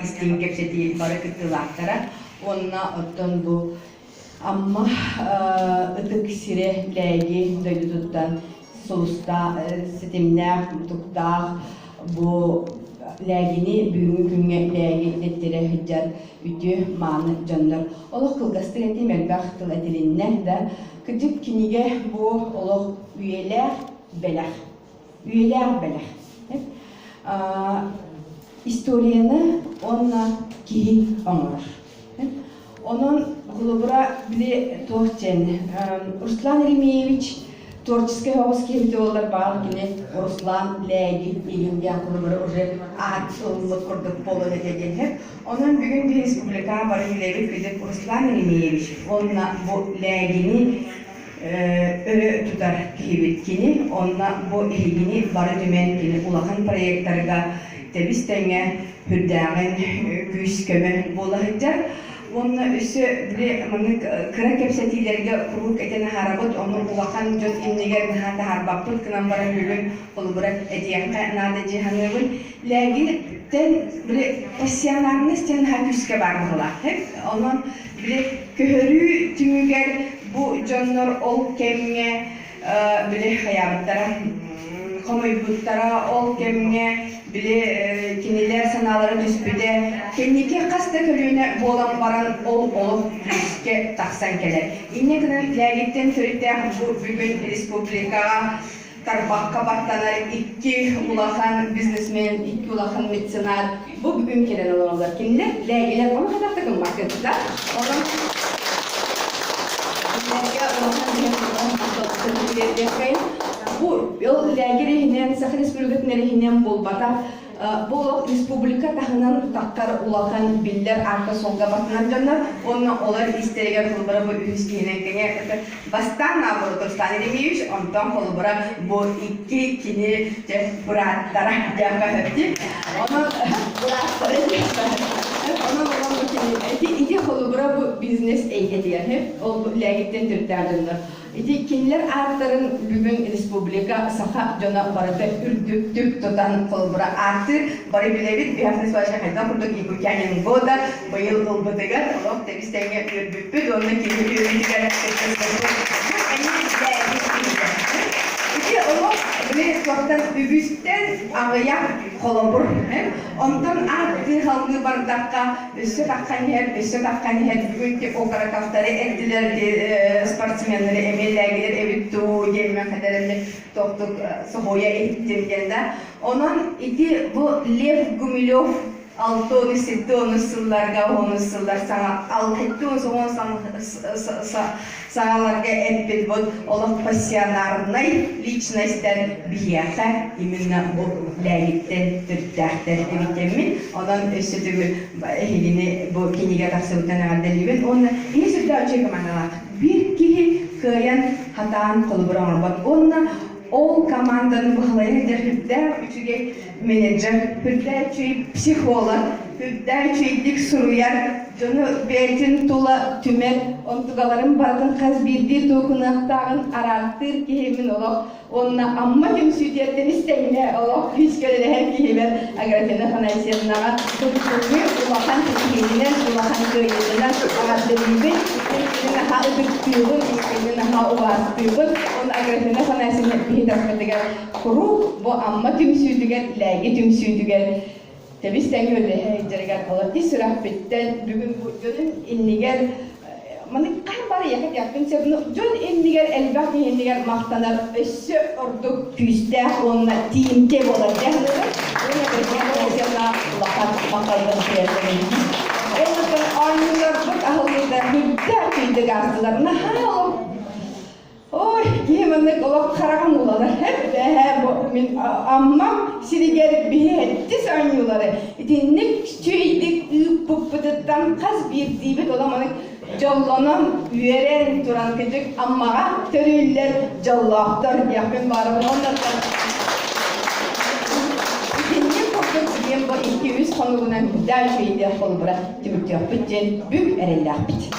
истиҥ кэпсэтии бары кыттыылаахтара уонна оттон бу Амма ытык сирэ Лээги дойдутуттан сулустаах, ситимнээх, мутуктаах бу Лээгини бүгүҥҥү күҥҥэ Лээги дэттэрэ сылдьар үтүө мааны дьоннор. Олох кылгастык этиим элбэх тыл этилиннэ да, кырдьык кинигэ бу олох үйэлээх бэлэх. Үйэлээх бэлэх. Историяны уонна киһи оҥорор. Онон, холобура, били туох диэн, Руслан Еремеевич творческай оҕус киһи буоллар баҕар кини Руслан Лээги игин диэн холобура уже аат ылыммыт курдук буолуон этэ диэн. Онон бүгүн биһи республикаҕа бары билэбит кырдьык Руслан Еремеевич уонна бу Лээгини өрө тутар киһибит кини онно бу эһигини бары түмэн кини улахан проектарга тэбис-тэҥҥэ үрдээҕин күүс-көмө буола сылдьар. Уонна өссө били маннык кыра кэпсэтиилэргэ куруук этэн аһарабыт, ону улахан дьон иннигэр наһаа таһаарбаппыт гынан баран бүгүн холобура этиэххэ наада дии саныыбын. Лээгиттэн били пассионарность диэн наһаа күүскэ баар быһыылаах. Онон били көһөрүү түмүгэр бу дьоннор ол кэмҥэ били хайаабыттара хомуйбуттара ол кэмҥэ били кинилэр санаалара түспүтэ кэнники хас да көлүөнэ буолан баран ол олох күүскэ тахсан кэлэр инньэ гынан Лээгиттэн төрүттээх бу бүгүн республикаҕа тарбахха баттанар икки улахан бизнесмен, икки улахан меценат бу бүгүн кэлэн олороллор. Кинилэр лээгилэр ону хайдах да гыммаккын да. Онон кинилэргэ улахан тиэрдиэххэйин. Бу ол лээгир иһинэн, Саха Республикатын эрэ иһинэн буолбатах, бу олох республика таһынан таххар улахан биллэр аакка-суолга батынар дьоннор уонна олор истэригэр холобура бу үһүс киһинэн кэҥэ Бастаан наоборот Руслан Еремеевич, онтон холобура бу икки кини дьэ бырааттара диэххэ сөптүү. Онон бырааттара диэххэ Онон онон бу кини ити ити холобура бу бизнес эйгэтигэр ол бу лээгиттэн төрүттээх дьоннор. Ити кинилэр ааттарын бүгүн республика саха дьоно барыта үрдүктүк тутан холобура ааттыыр. Бары билэбит, Биһиэхэ Республика хайдах курдук Якутянин года быйыл ылбытыгар олох тэбис-тэҥҥэ үөрбүппүт уонна киһи үөрүүтүгэр Ити олох били туохтан үгүстэн аҕыйах холобур. Онтон ааттыы халгыы бардахха өссө таххан иһэр, өссө таххан иһэр бүгүн окороковтары эрдилэр спортсменнары эмиэ лээгилэр эбит дуу диэммин хатарэммин тохтук соһуйа иһиттим диэн да. Онон ити бу Лев Гумилев алтыонус сеттионус сылларга уонус сыллар саҥа алтыонус уон саҥаларга эппит бут олох пассионарнай личностьтан биһиэхэ именно бу лээгиттэн төрүттээхтэр эбитэммин онон өссө төгүл эһигини бу кинигэ тахсыбытынан эҕэрдэлиибин уонна киһи сүрдээх үчүгэй командалаах биир киһи кыайан хатаан холобур оҥорбот уонна ол команданы баһылайар сылдьар сүрдээх үчүгэй менеджер, үрдээх үчүгэй психолог, үрдээх үчүгэйдик суруйар, дьону бэйэтин тула түмэр, онтугаларын барытын хас биирдии туокунаахтааҕын араартыыр киһи мин олох уонна Амма түмсүүтүттэн истэҥҥэ олох күүскэ үлэлэһэр киһибэр Аграфена Афанасьевнаҕа тутуллуу улахан ситиһиитинэн, улахан кыайыытынан эҕэрдэлиибин, кинини наһаа ытыктыыбын, кинини наһаа убаастыыбын. Уонна Аграфена Афанасьевна биһи таспытыгар куруук бу Амма түмсүүтүгэр, Лээги түмсүүтүгэр тэбис тэҥҥэ үлэлэһэ сылдьарыгар олор ис сүрэхпиттэн бүгүн бу дьонун иннигэр маны хаһан бары эйиэхэ этиэхпин сөп дьон иннигэр элбэх киһи иннигэр махтанар өссө ордук күүстээх уонна тиийимтиэ буолар диэн уонна улахан махталбын тиэрдэбин. Оннуттан оонньууларбыт аһыллыыта үрдээх күйдүк аастылар. Наһаа олох Ой, киһи маннык олох хараҕым ууланар. Эбээ, бу мин Аммам сиригэр биһиэттис оонньуулары итинник үчүгэйдик ыыппыппытыттан хас биирдиибит олох маннык дьоллонон, үөрэн туран кыдьык Аммаҕа төрүүллэр дьоллоохтор диэхпин баарабын. Оннуттан итинник курдук диэн бу 2-3 хонугунан үрдээх үчүгэйдик холобура түмүктүөхпүт диэн бүк эрэллээхпит.